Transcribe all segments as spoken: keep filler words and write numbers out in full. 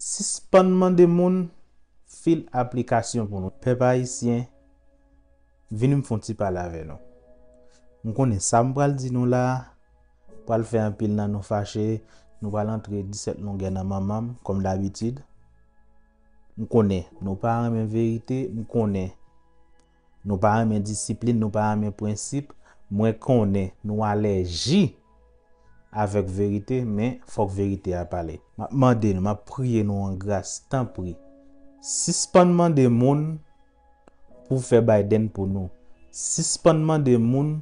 Sispann mande moun fil aplikasyon pou nou. Pèp ayisyen, vini m fè yon ti pale avè nou. M konnen sa m pral di nou la a pral fè anpil nan nou fache, nou pral antre disèt longè nan manman m, kòm dabitid. M konnen nou pa renmen verite, m konnen nou pa renmen disiplin, nou pa renmen prensip, mwen konnen nou alèji avèk verite, men fòk verite a pale. M ap mande nou, m ap priye nou an gras, tanpri, sispann mande moun pou fè Biden pou nou. Sispann mande moun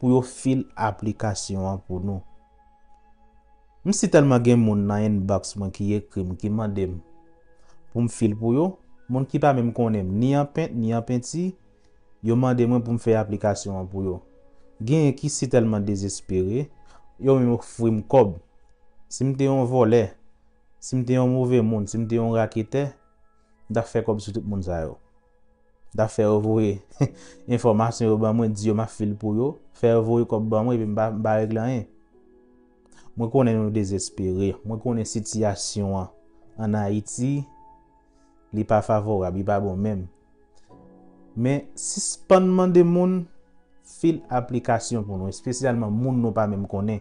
pou yo fil aplikasyon an pou nou. M si tèlman gen moun nan inbox mwen ki ekri m, ki mande m pou m fil pou yo, moun ki pa menm konnen m, ni an pent, ni an penti, yo mande mwen pou m fè aplikasyon an pou yo. Genyen ki si tèlman dezespere, yo menm ofri m kòb. Si m te yon vòlè, si m te yon move moun, si m te yon raketè, m t ap fè kòb sou tout moun sa yo. M t ap fè yo voye enfòmasyon yo ban mwen, di yo m ap fil pou yo, fè yo voye kòb ban mwen, epi m pa, m pa regle anyen. Mwen konnen nou dezespere, mwen konnen sitiyasyon an ann Ayiti, li pa favorab, li pa bon menm. Men sispann mande moun fil aplikasyon pou nou, espesyalman moun nou pa menm konnen.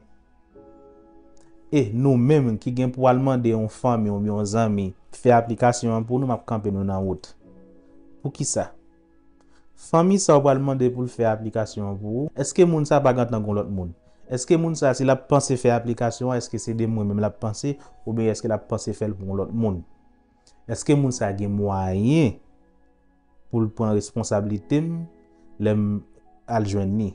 E nou menm ki gen pou al mande yon fanmi oubyen yon zanmi fè aplikasyon an pou nou, m ap kanpe nou nan wout. Poukisa? Fanmi sa w pral mande pou l fè aplikasyon an pou ou, èske moun sa pa gentan gon lòt moun? Èske moun sa, si l ap panse fè aplikasyon an, èske se de mwen menm l ap panse, oubyen èske l ap panse fè l pou yon lòt moun? Èske moun sa gen mwayen pou l pran responsablite m lè m al jwenn li?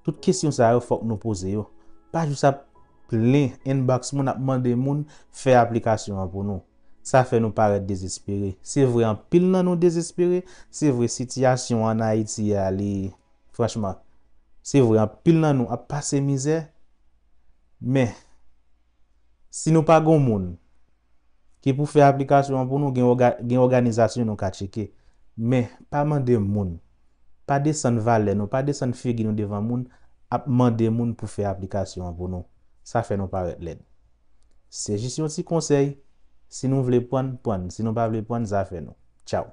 Tout kesyon sa yo fòk nou poze yo. Pa jis ap plen inbox moun ap mande moun fè aplikasyon an pou nou. Sa fè nou parèt dezespere. Se vre, anpil nan nou dezespere. Se vre, sitiyasyon ann Ayiti a, li, franchman, se vre, anpil nan nou ap pase mizè. Men, si nou pa gon moun ki pou fè aplikasyon an pou nou, gen òga-, gen òganizasyon nou ka tcheke. Men, pa mande moun. Pa desann valè nou, pa desann figi nou devan moun, ap mande moun pou fè aplikasyon an pou nou. Sa fè nou parèt lèd. Se jis yon ti konsèy. Si nou vle prann, prann. Si nou pa vle prann, zafè nou. Tchaw.